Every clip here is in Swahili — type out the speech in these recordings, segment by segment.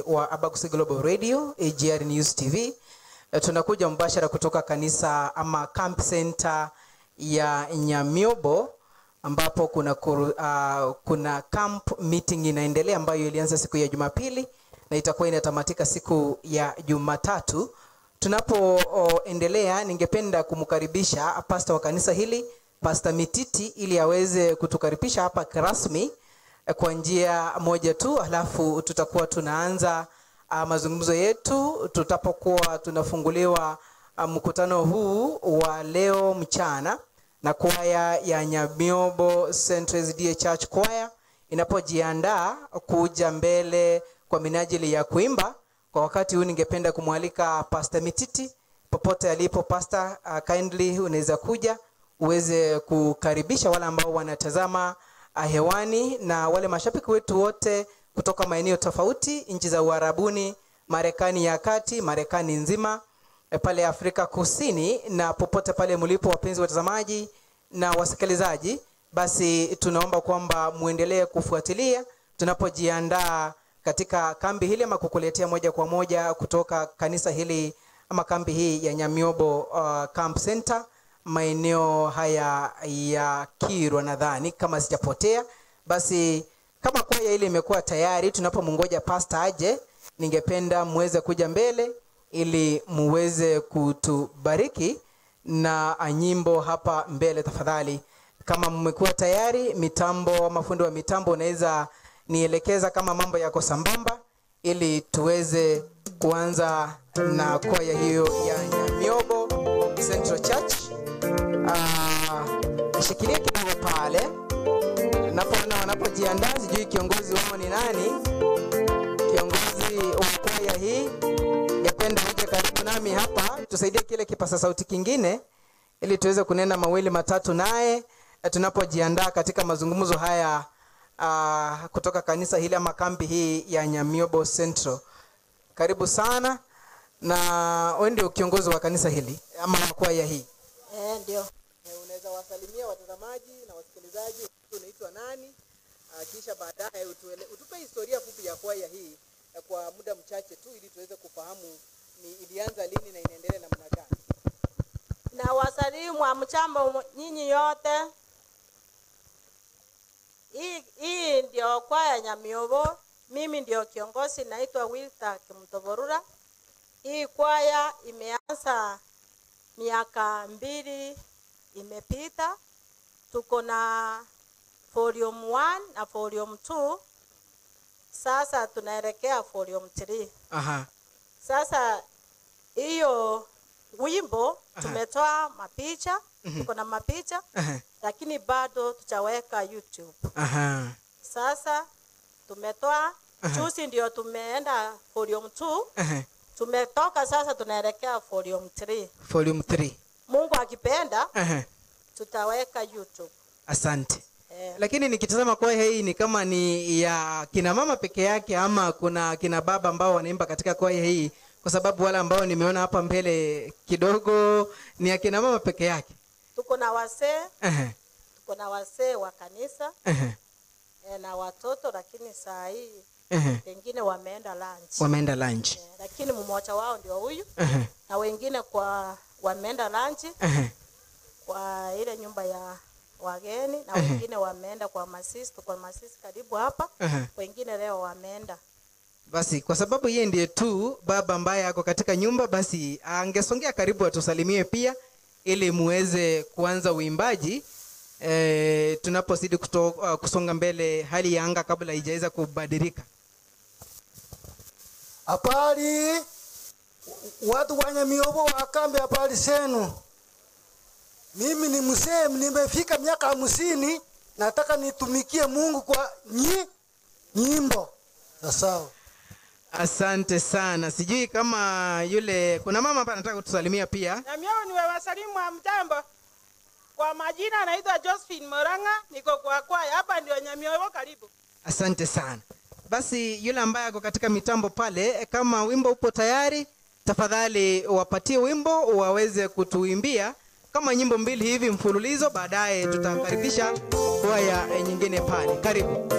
mtazamaji wa Abagusi Global Radio, AGR News TV. Tunakuja mbashara kutoka kanisa ama camp center ya Nyamiobo, ambapo kuna camp meeting inaendelea ambayo ilianza siku ya Jumapili na itakuwa inatamatika siku ya Jumatatu. Tunapoendelea, ningependa kumkaribisha pastor wa kanisa hili, Pastor Mititi, ili aweze kutukaribisha hapa rasmi kwa njia moja tu, alafu tutakuwa tunaanza mazungumzo yetu tutapokuwa tunafunguliwa mkutano huu wa leo mchana na kwaya ya Nyamiobo Central SDA Church Choir inapojiandaa kuja mbele kwa minajili ya kuimba. Kwa wakati huu ningependa kumwalika Pastor Mititi popote alipo. Pastor, kindly unaweza kuja uweze kukaribisha wale ambao wanatazama hewani na wale mashabiki wetu wote kutoka maeneo tofauti, nchi za Uarabuni, Marekani ya kati, Marekani nzima, pale Afrika Kusini na popote pale mlipo, wapenzi watazamaji na wasikilizaji. Basi tunaomba kwamba muendelee kufuatilia tunapojiandaa katika kambi hili ama kukuletea moja kwa moja kutoka kanisa hili ama kambi hii ya Nyamiobo Camp Center, maeneo haya ya Kirwa nadhani kama sijapotea. Basi kama kwaya ile imekuwa tayari, tunapomngoja pastor aje, ningependa muweze kuja mbele ili muweze kutubariki na nyimbo hapa mbele tafadhali. Kama mmekuwa tayari, mitambo, mafundi wa mitambo unaweza nielekeza kama mambo yako sambamba ili tuweze kuanza na kwaya hiyo ya Nyamiobo Central Church. Shikilia kidogo pale napoona wanapojiandaa, sijui kiongozi wao ni nani, kiongozi wa kwaya hii. Ningependa uje karibu nami hapa tusaidie kile kipasa sauti kingine ili tuweze kunena mawili matatu naye tunapojiandaa katika mazungumzo haya kutoka kanisa hili ama kambi hii ya Nyamiobo Central. Karibu sana. Na wewe ndio kiongozi wa kanisa hili ama kwaya hii? Ndio. Unaweza wasalimia watazamaji na wasikilizaji, unaitwa nani? Kisha baadaye utupe historia fupi ya kwaya hii kwa muda mchache tu ili tuweze kufahamu ni ilianza lini na inaendelea namna gani. Na wasalimu amchambo nyinyi yote. Hii ndio kwaya Nyamiobo. Mimi ndio kiongozi, naitwa Wilta Kimtoborura. Hii kwaya imeanza miaka 2 imepita. Tuko na volume 1 na volume 2. Sasa tunaelekea volume 3. Aha. Sasa hiyo wimbo tumetoa mapicha, tuko na mapicha, lakini bado tutaweka YouTube. Aha. Sasa tumetoa juzi ndio tumeenda volume 2. Tumetoka sasa tunaelekea volume 3. Volume 3. Mungu akipenda tutaweka YouTube. Asante. Lakini nikitazama kwaya hii ni kama ni ya kina mama peke yake ama kuna kina baba ambao wanaimba katika kwaya hii? Kwa sababu wale ambao nimeona hapa mbele kidogo ni ya kina mama peke yake. Tuko na wasee. Tuko na wasee wa kanisa. Na watoto, lakini saa hii wengine wameenda lunch. Wameenda lunch. Lakini mmoja wao ndio huyu. Na wengine kwa wameenda lunch. Kwa ile nyumba ya wageni, na wengine wameenda kwa masisi, kwa masisi karibu hapa. Wengine leo wameenda. Basi kwa sababu yeye ndiye tu baba ambaye ako katika nyumba, basi angesongea karibu atusalimie pia ili muweze kuanza uimbaji. Tunapozidi kusonga mbele, hali ya anga kabla haijaweza kubadilika. Habari watu wa Nyamiobo wa kambi, habari zenu. Mimi ni mzee, nimefika miaka 50, nataka nitumikie Mungu kwa nyimbo. Sawa. Asante sana. Sijui kama yule kuna mama hapa anataka kutusalimia pia. Nyamiobo ni wasalimu wa mjambo. Kwa majina naitwa Josephine Moranga, niko kwa kwaya hapa ndio Nyamiobo, karibu. Asante sana. Basi yule ambaye ako katika mitambo pale, kama wimbo upo tayari, tafadhali wapatie wimbo waweze kutuimbia kama nyimbo 2 hivi mfululizo, baadaye tutakaribisha kwaya nyingine pale. Karibu.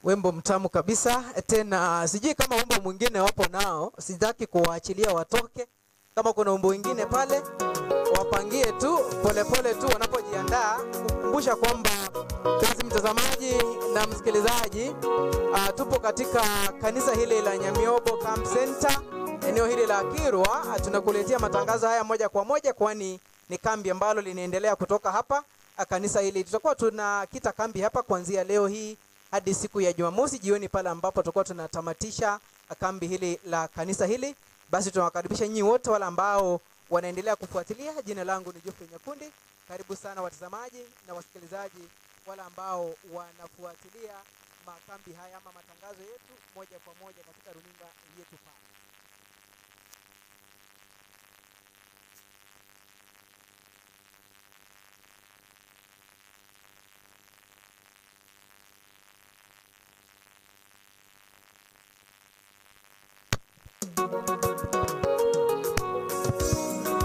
Wimbo mtamu kabisa. Tena sijui kama wimbo mwingine wapo nao, sitaki kuwaachilia watoke. Kama kuna wimbo mwingine pale wapangie tu polepole tu wanapojiandaa, kukumbusha kwamba kazi mtazamaji na msikilizaji, tupo katika kanisa hili la Nyamiobo Camp Center, eneo hili la Kirwa. Tunakuletea matangazo haya moja kwa moja, kwani ni kambi ambalo linaendelea kutoka hapa kanisa hili. Tutakuwa tunakita kambi hapa kuanzia leo hii hadi siku ya Jumamosi jioni pale ambapo tutakuwa tunatamatisha kambi hili la kanisa hili. Basi tunawakaribisha nyinyi wote wale ambao wanaendelea kufuatilia. Jina langu ni Geoffrey Nyakundi. Karibu sana watazamaji na wasikilizaji wale ambao wanafuatilia makambi haya ama matangazo yetu moja kwa moja katika runinga yetu pale.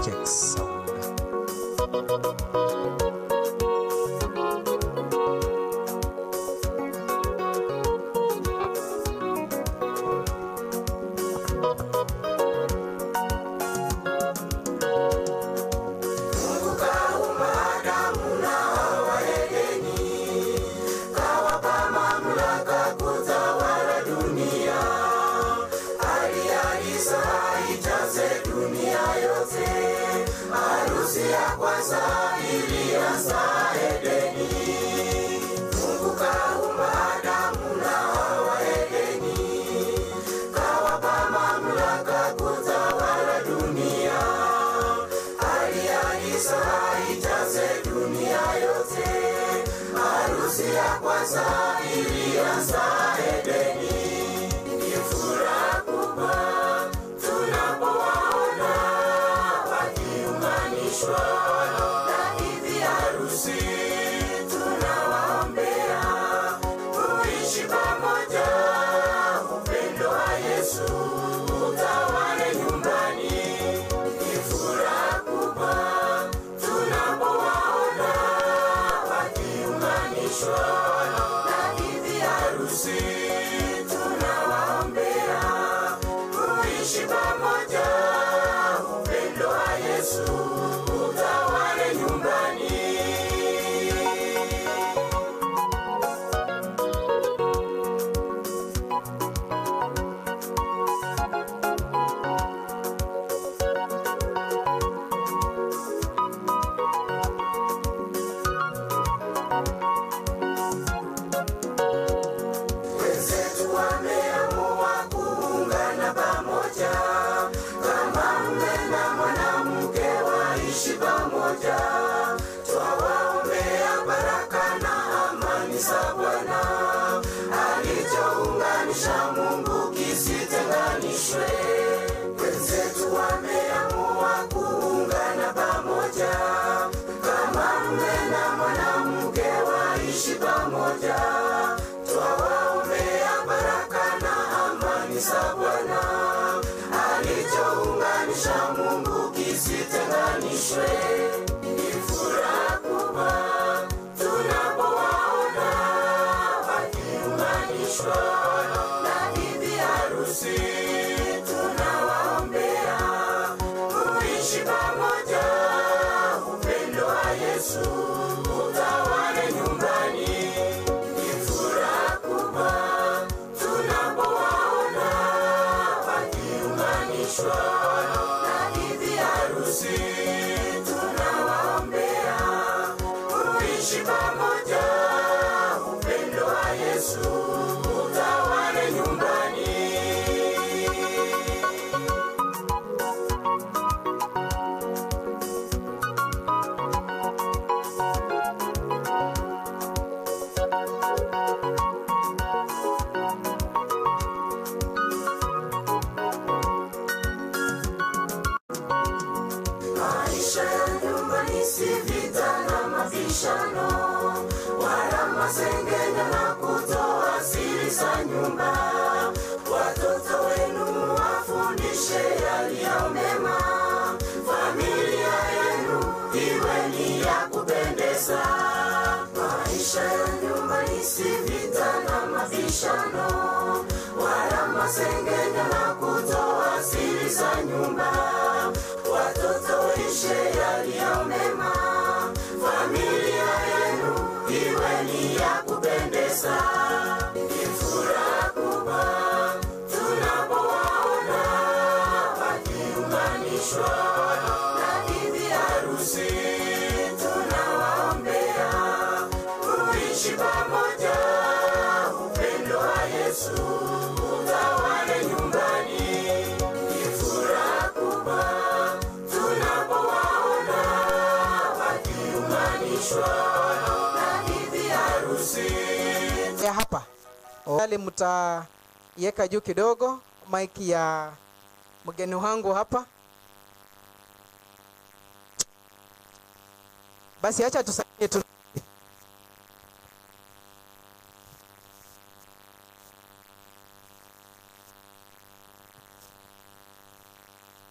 Check sound. Kwanza ilianza pamoja, twawaombea baraka na amani za Bwana. Alichounganisha Mungu kisitenganishwe. Ni furaha kubwa tunapowaona wakiunganishwa na bibi harusi. Tunawaombea muishi pamoja, upendo wa Yesu utawale nyumbani. Ni furaha kubwa tunapowaona wakiunganishwa na bibi harusi. Tunawaombea muishi pamoja, upendo wa Yesu utawale nyumbani. Maisha ya nyumbani si vita na mabishano, wala masengenyo na kutoa siri za nyumba. Watoto wenu wafundishe yaliyo mema, familia yenu iwe ni ya kupendeza. Maisha ya nyumbani si vita na mabishano, wala masengenyo na kutoa siri za nyumba. Watoto waishe yaliyo mema, familia yenu iwe ni ya kupendeza. Ni furaha kubwa tunapowaona wakiunganishwa na bibi harusi. Tunawaombea muishi pamoja, upendo wa Yesu utawale nyumbani. Ni furaha kubwa tunapowaona wakiunganishwa na bibi harusi. Ya hapa wale mtaiweka juu kidogo mic ya mgeni wangu hapa. Basi acha tusaidie tu.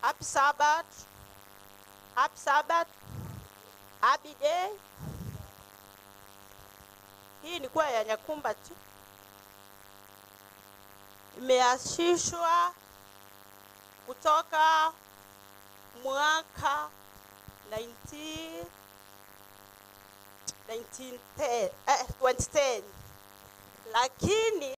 Happy Sabbath. Happy Sabbath. Happy day. Hii ni kwaya ya Nyakumba tu. Imeashishwa kutoka mwaka 2010, lakini